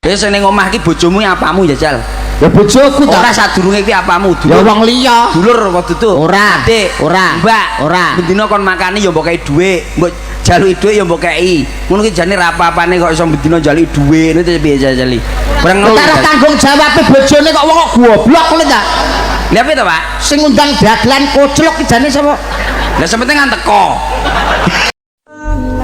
Wis ning omah ki bojomu apamu jajal? Ya bojoku ta. Ora, sadurunge ki apamu? Ya wong liya. Dulur apa dudu? Ora. Adik. Ora. Mbak. Ora. Bendina kon makani ya mbok kei dhuwit, mbok jaluki dhuwit ya mbok kei. Ngono ki jane ra apa-apane kok iso bendina jaluki dhuwit, ngono piye jajali? Bareng ngeluh. Ora tanggung jawab bojone kok wong kok goblok lho ta. Lha piye to, Pak? Sing ngundang dagelan koclok ki jane sapa? Lah sing penting kan teko.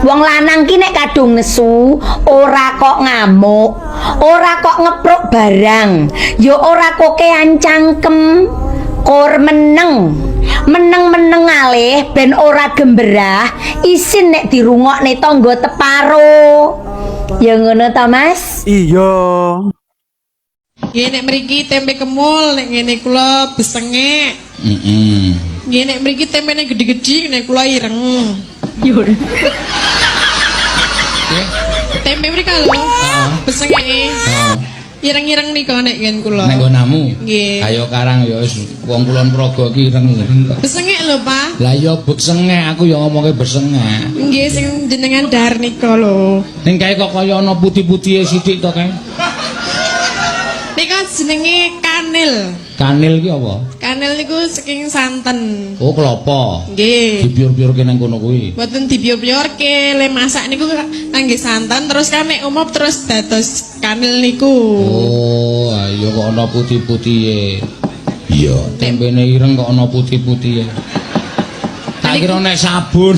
Wong lanang ki nek kadung nesu, ora kok ngamuk, ora kok ngepruk barang, ya ora kokean cangkem, kor meneng. Meneng-meneng alih ben ora gemberah, isin nek dirungokne tangga teparo. Ya ngono ta, Mas? Iya. Nggih, nek mriki tempe kemul, nek ngene kula besengek. Heeh. Nggih, nek mriki tempene gede-gede, nek kula ireng. Tempe mriki lho, besengeke. Ireng-ireng nika nek ngen kula. Nek nggonamu. Nggih. Ayo karang ya wis wong Kulon Progo ki ireng-ireng kok. Besengek lho, Pak. Lah ya besengek, aku ya ngomongke besengek. Nggih, sing jenengan dahar nika lho. Ning kae kok kaya ana putih-putihe sithik to kae. Nika jenenge kanil. Kanil ki apa? Kanil niku saking santen. Oh, klopo. Nggih. Dipiur-piurke nang kono kuwi. Mboten dipiur-piurke, le masak niku ngangge santan terus kan nek umop terus dados kanil niku. Oh, ayo kok ana putih-putihe. Iya, tempene ireng kok ana putih-putihe. Tak kira nek sabun.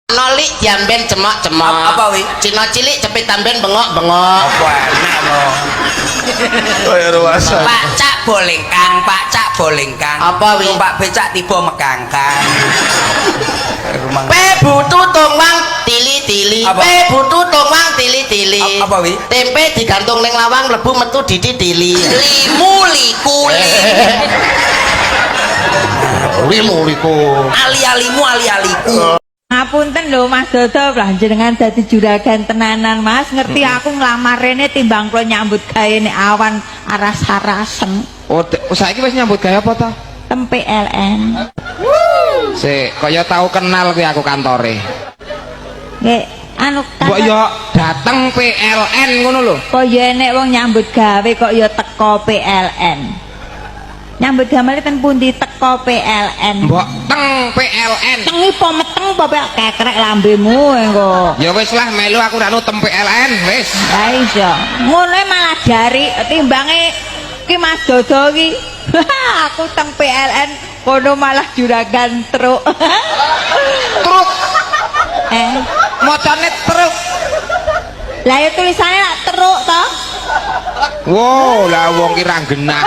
Nolik jamben cemok-cemok. Apa wi? Cina cilik cepet tamben bengok-bengok. Apa enak to? Kaya ruasa. Pak Cak bolengkang, Pak Cak bolengkang. Apa wi? Numpak becak tiba mekangkang. Rumah. Pe butuh tongwang tili-tili. Apa? Pe butuh tongwang tili-tili. Apa wi? Tempe digantung ning lawang mlebu metu dititili. Limu likuli. Limu liku. Ali-alimu ali-aliku. Ngapunten lho Mas Dodo, lah jenengan dadi juragan tenanan Mas, ngerti aku nglamar rene timbang kula nyambut gawe nek awan aras-arasen. Oh, saiki wis nyambut gawe apa ta? Tem PLN. Sik, kaya tau kenal kuwi aku kantore. Nggih, anu Mbok yo dateng PLN ngono lho. Kok ya enek wong nyambut gawe kok ya teko PLN. Nyambut gawe ten pundi teko PLN? Mbok teng PLN. Tengi po meteng po kekrek lambemu engko. Ya wis lah melu aku ranu tem PLN wis. Lah iya, ngono malah jari timbange ki Mas Dodo ki. Aku teng PLN kono malah juragan truk. Truk. Eh, Macane truk. Lah ya tulisannya lak truk to. Wow, lah wong ki ra genah.